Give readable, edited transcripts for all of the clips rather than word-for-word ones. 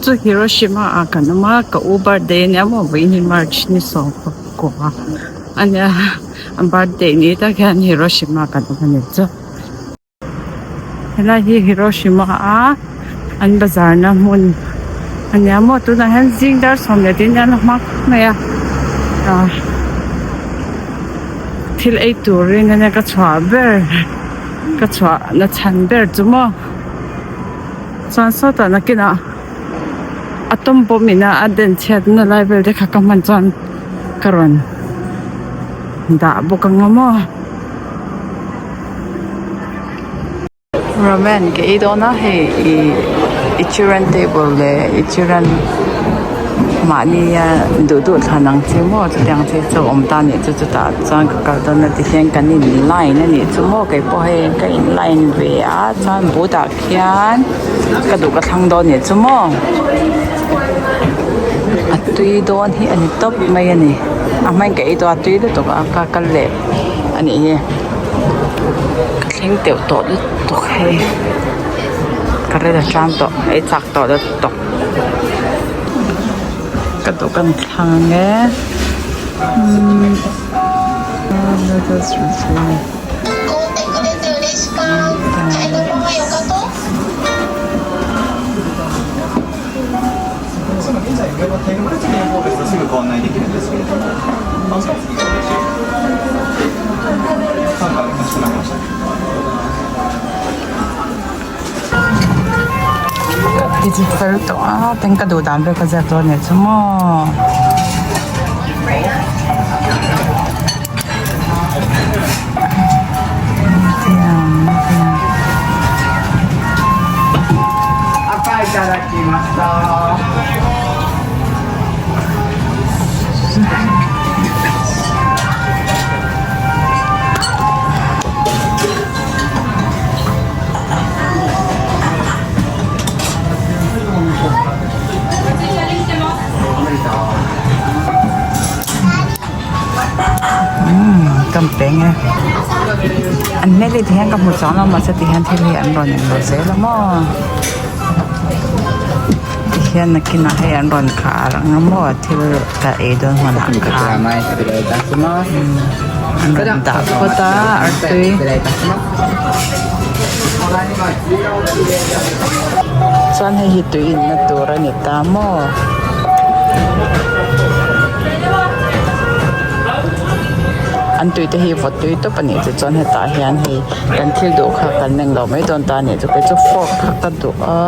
chu Hiroshima ah kan awm a ka u birthday ania maw vawiin hi March ni sawm pakua ania a birthday ni tak hian Hiroshima kan awm a ni chu. Helai hi Hiroshima a an bazar na hmun ania maw tunah hian zing dar sawm leh tin hian a hma khawp mai a ah thil ei turin ania ka chhuah ber ka chhuah na chhan ber chu maw chuan sawtah nakinah atom bomb ina a den chhiatna lai vel te kha ka hman chuan ka rawn dah bawk ang a maw. Ramen ka ei dawn a hei ih ichiran table leh ichiran mahnia duh duh thlan ang chi maw chutiang chi chu a awm ta anih chu chutah chuan ka kal dawn a tihian kan in line anih chu maw keipawh hei ka in line ve a chuan booth ah khian ka duh ka thlang dawn anih chu maw a tui dawn hi a ni tawp mai a ni a hmain ka ei tawh a tui lutuk a ka kal leh. A nih hi ka thleng teuh tawh lutuk hei ka rel a tlang tawh ei chak tawh lutuk ka duh kan thlang ang e umm Ti chi fel tawh a tin ka duh dan vel ka ziak dawn nih chu maw. Umm ka peng e an hmel hi tihian ka hmu chuang lo mahse tihian thil hi an rawn englo zel a maw tihian nakinah hei an rawn khar ang a maw thil ka ei dawn hunah khan an rawn dah phawt a artui. Chuan hei hi tui in na tur a ni ta maw? An tui te hi vawt tui tawp a nih chu chuan hetah hian hei kan thil duh kha kan meng lo mai dawn ta a nih chu kei chu fork kha ka duh a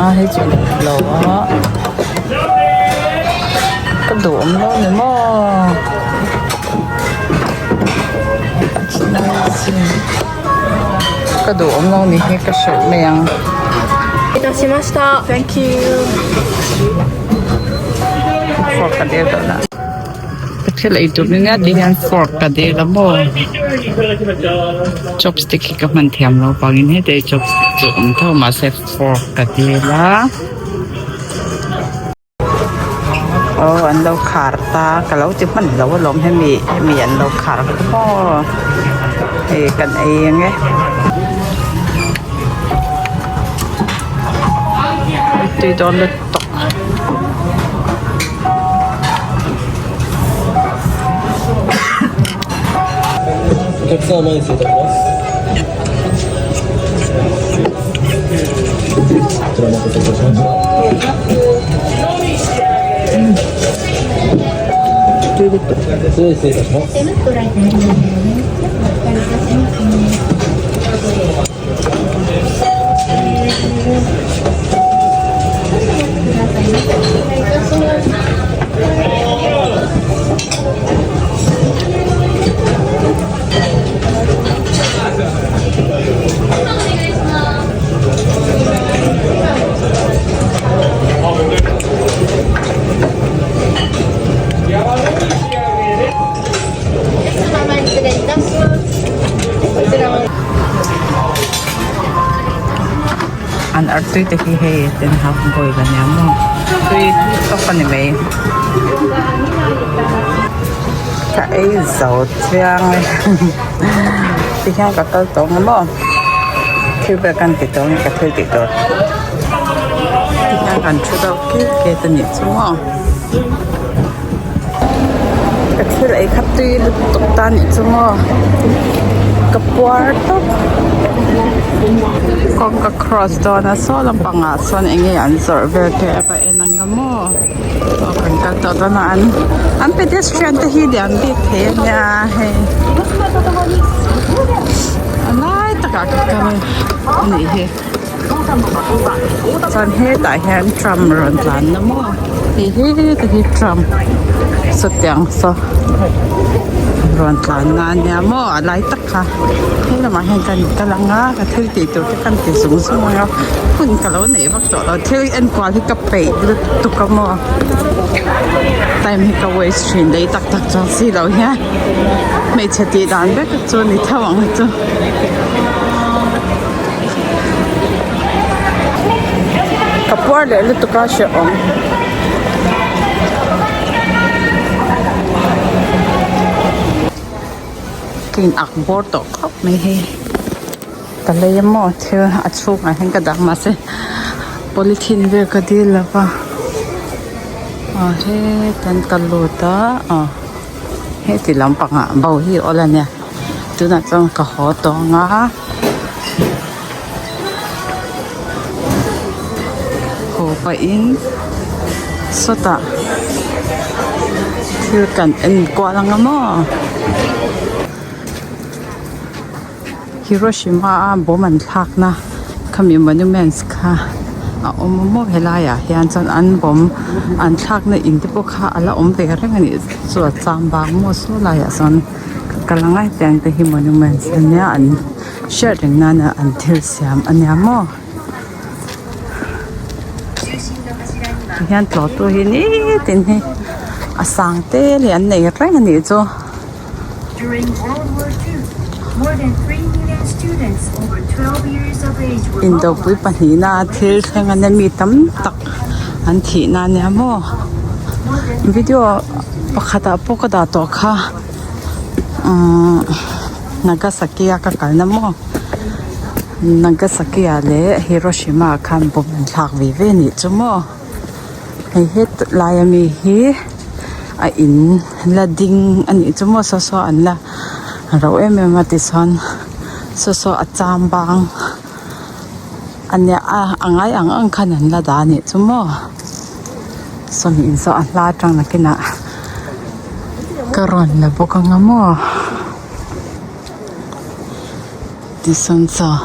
a hei chu lo a ka duh awm lo ni maw? Ka duh awm lo ni hi ka hrilh mai ang. Thank you. Fork ka dil dawn a. Ka thil ei tur ni nia ti hian fork ka dil a maw. Chopstick hi ka hman thiam lo vangin heti chopstick chu awm tho mahse fork ka dil a. Aw an lo khar ta ka lo ti hman lo alawm hemi hemi an lo khar kha maw hei kan ei ang e tui dawn lutuk. An artui te hi hei ten half boil a nia maw tui tawk a ni mai ka ei zo chiang e tikhian ka kal tawh ang maw. thil vel kan ti tur nge ka thil tih tur tihian kan thu deuh ket ket a nih chu maw ka thil ei kha tui lutuk ta a nih chu maw ka puar tawp kawng ka cross dawn a saw lampangah sawn eng nge an zawrh vel te a va en ang a maw aw kan kal tawh dawn a an an pedestrian te hi lian bik thei a nia hei a lai takah ka kal a nih hi chuan hetah hian tram rawn tlan na maw hei heta hi tram sawtiang saw rawn tlan na a nia maw a lai tak kha he lamah hian kan kal ang a ka thil tih tur te kan ti zung zung ang a hun ka lo neih vak tawh lo thil enkual hi ka peih lutuk a maw time hi ka waste thin lei tak tak chuan si lo hian hmeichhe tih dan vek chu a ni tho ang chu. Ka puar leh lutuk a hrehawm. Ka in ak bawr tawh khawp mai hei ka lei a maw thil a chhungah hian ka dah mahse polythene vel ka dil lo va aw hetan ka lut a aw heti lampangah bo hi a awl a nia tunah chuan ka haw tawh ang a haw pahin sawtah thil kan en kual ang a maw Hiroshima a bomb an thlak na khami monuments kha a awm a maw helai ah hian chuan an bomb an thlak na in te pawh kha ala awm ve reng a nih chu a cham bang maw saw laiah sawn ka kal ang a hetiang te hi monuments ania an hriat reng nana an thil siam ania maw tihian tlawh tu hi nitin hi a sang te leh an nei reng a nih chu. Indopui pahnihna thil thleng ania mi tam tak an thih na ania maw video pakhatah pawh ka dah tawh kha umm Nagasaki a ka kalna maw Nagasaki ah leh Hiroshima ah khan bomb an thlak ve ve anih chu maw hei hetlai ami hi a in la ding a nih chu maw saw saw an la rauh em em a tichuan saw saw a cham bang a nia a a ngai ang ang khan an la dah a nih chu maw sawmi in saw a hla atang nakinah ka rawn la bawk ang a maw tichuan saw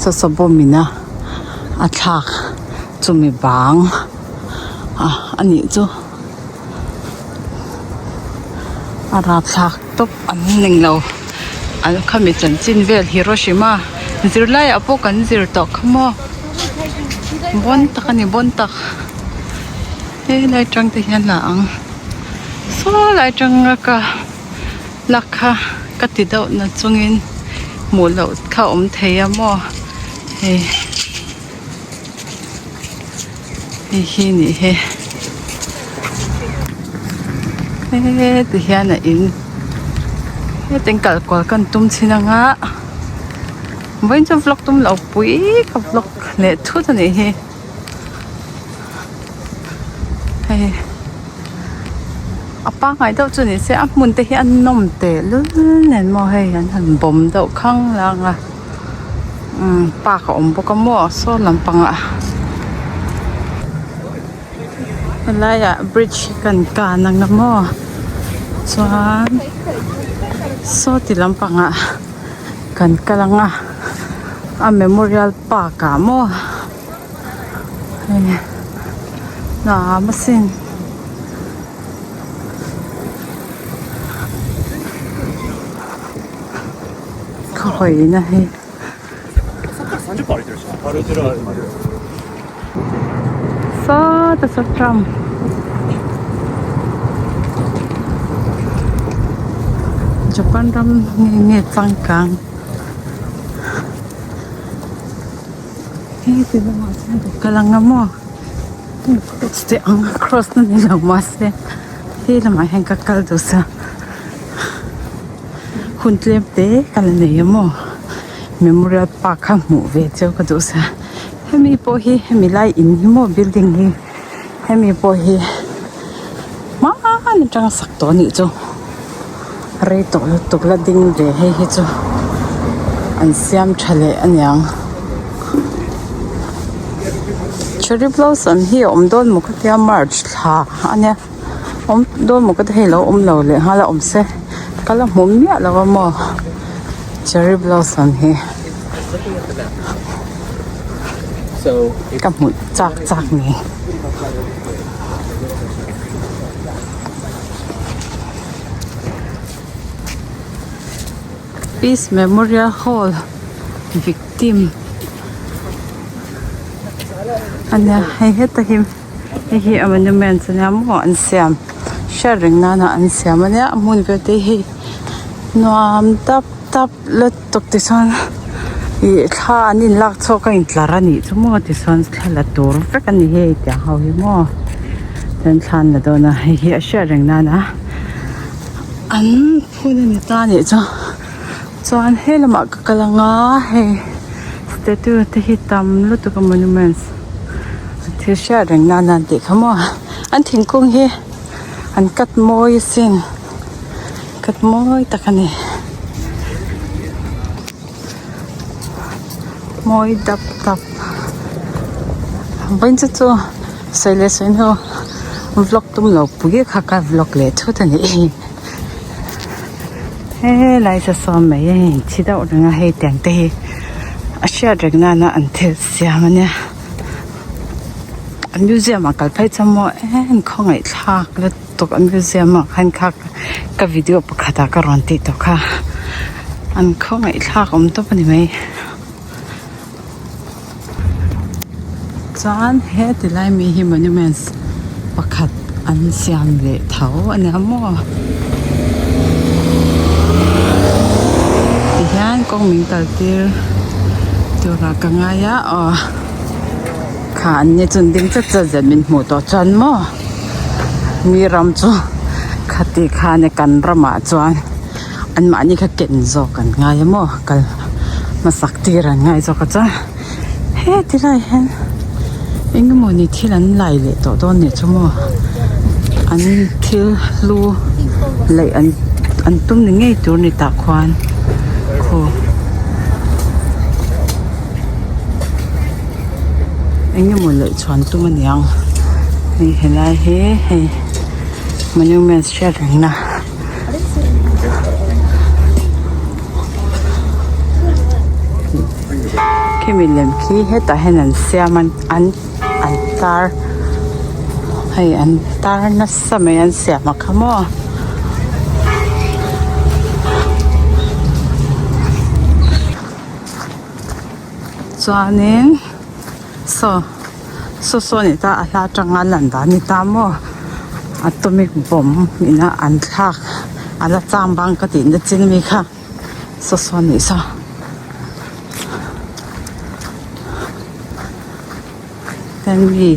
saw saw bawm in a a thlak chumi bang a nih chu. A rapthlak tawp an ning lo an khami chanchin vel Hiroshima zirlai ah pawh kan zir tawh kha maw bawn tak a ni bawn tak helai atang te hian la ang saw lai atanga ka lak kha ka ti deuh na chungin hmuh loh kha a awm thei a maw hei. Hei hi nih hi heti hian a in heti in kal kual kan tum chhin ang a vawiin chu vlog tum lo pui ka vlog leh thut a nih hi hei a pangngai deuh chu ni se a hmun te hi a nawm teh lul nen maw hei an han bawm deuh khang lang a. Umm park a awm bawk a maw saw lampangah helaiah bridge hi kan kan ang a maw chuan saw ti lampangah kan kal ang a a memorial park ah maw hei nuam asin. Khawina hi sawta saw tram Japan ram nge nge changkang heti lamah chuan ka kal ang a maw cross te ang cross na ni lo mahse he lamah hian ka kal duh sa. Hun tlem te ka la nei a maw? Memorial Park kha hmuh ve cheu ka duh sia hemi pawh hi hemi lai in hi maw building hi hemi pawh hi hmaan atanga sak tawh anih chu rei tawh lutuk la ding ve hei hi chu an siam tha leh aniang cherry blossom hi a awm dawn maw ka tia march thla ania awm dawn maw ka tia hei lo awm lo leh nghal a awm se ka la hmu miah lo a maw cherry blossom hi ka hmuh chak chak ni. Peace Memorial Hall Victim ania hei heta hi hei hi a monument ania maw an siam hriat reng nana an siam ania a hmun vel te hi nuam tap tap lutuk tichuan ih thla an in lak chhuak a intlar a nih chu maw tichuan thla la tur vek a ni hei tiang ho hi maw chuan thla an la dawn a hei hi a hriat reng nana an phun a ni ta a nih chu chuan he lamah ka kal anga hei statue te hi tam lutuk a monuments thil hriat reng nana an tih kha maw an thingkung hi an cut mawi asin. Cut mawi tak a ni mawi dap dap vawiin chu chu sawi leh sawi hnu vlog tum lo pui kha ka vlog leh thut a nih hi helai saw sawm mai a hei thi deuh reng a hei tiang te hi a hriat reng nana an thil siam a nia museum ah kal phei chuan maw em khawngaih thlak lutuk. Tawk an museum ah khan kha ka video pakhat ah ka rawn tih tawh kha an khawngaih thlak awm tawp a ni mai chuan he ti lai mi hi monuments pakhat an siam leh tho a nia maw tihian kawng min kal tir turah ka ngai a aw kha an ni chu an ding chat chat zel min hmuh tawh chuan maw. Mi ram chu khati khan e kan ramah chuan anmahni kha ken zawk an ngai a maw kal hmasak tir an ngai zawk a chuan heti lai hian eng emawni thil an lai leh tawh dawn nih chu maw an thil hlu laih an an tum ni ngei tur ni tah khuan khaw. Eng emaw leh chhuan tum a niang hei helai hi hei monument hriat rengna khi milem khi hetah hian an siam a an an tar hei an tar nasa mai an siam a kha maw. Chuanin saw saw saw ni ta a hla atanga lan dan ni ta maw atomic bomb ina an thlak a la cham bang ka tih na chin ami kha saw saw nih saw. Hemi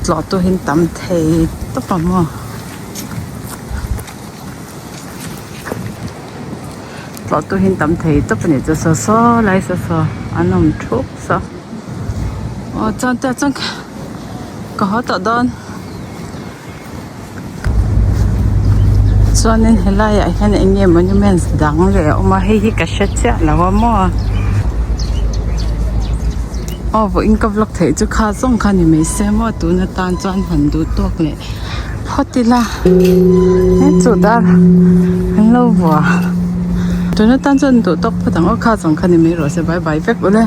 tlawh tu hi an tam thei tawp ang maw. Tlawh tu hi an tam thei tawp a ni chu saw saw lai saw saw an awm thup saw aw chuan tah chuan ka haw tawh dawn chuanin helaiah hian eng nge monuments dang leh a awm a hei hi ka hre chiah lo a maw aw vawiin ka vlog theih chu kha zawng kha ni mai se maw tun atan chuan han duh tawk leh. Phawt ila he chu dar an lo vuah tuna tan chuan duh tawk phawt ang aw kha zawng kha ni mai rawh se bye bye vek ule.